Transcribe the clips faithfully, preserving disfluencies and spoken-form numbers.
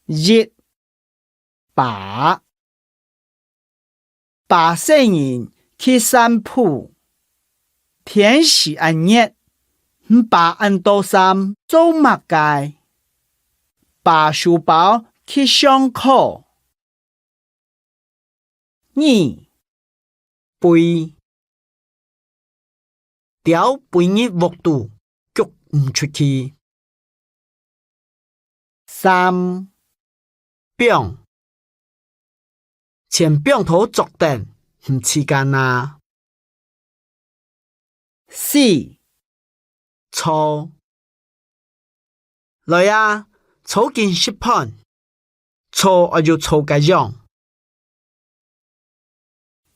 一、爸。爸細人去散步，天時恁熱，你爸恁多衫做麼个？爸收包去上課。 二、飛。鳥飛入屋肚，逐毋出去。三、放。錢放到桌頂，毋知間啊。 四、坐。來啊，坐緊食飯，坐愛有坐个樣。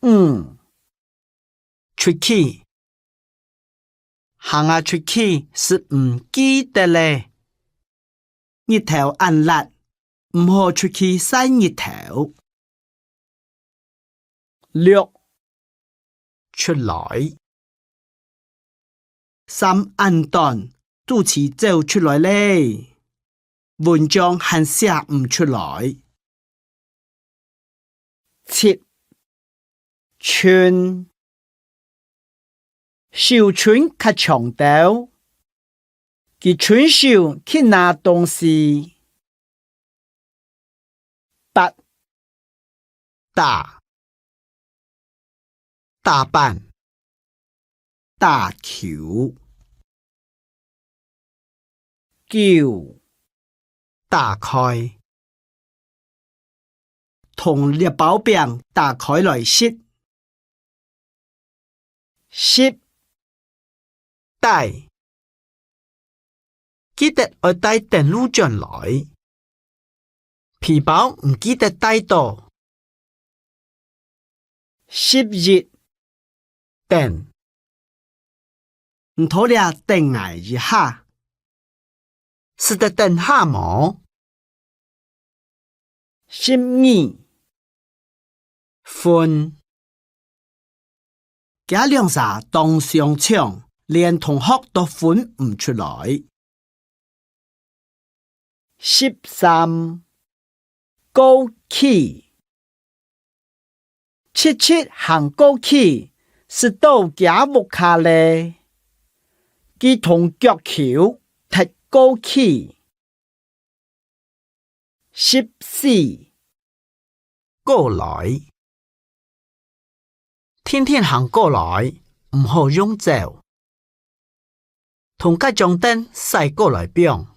五、出去。行啊出去，食毋記得咧。 日頭恁辣，毋好出去晒日頭。六、出來。衫恁短，肚臍走出來咧，文章還寫毋出來。 七、伸。手伸較長兜，佢伸手去拿東西。八、打。打板。 打球。九、打開。同獵包餅打開來食。十、帶。 記得愛帶等路轉來。皮包毋記得帶著。十一、等。你在這等𠊎一下，使得等下無？ 十二、分。厥兩儕當相搶，連同學都分毋出來。十三、過去。 直直行過去，就到厥屋下咧。佢同腳球踢過去。十四、過來。定定行過來，毋好用走。同該張凳徙過來放。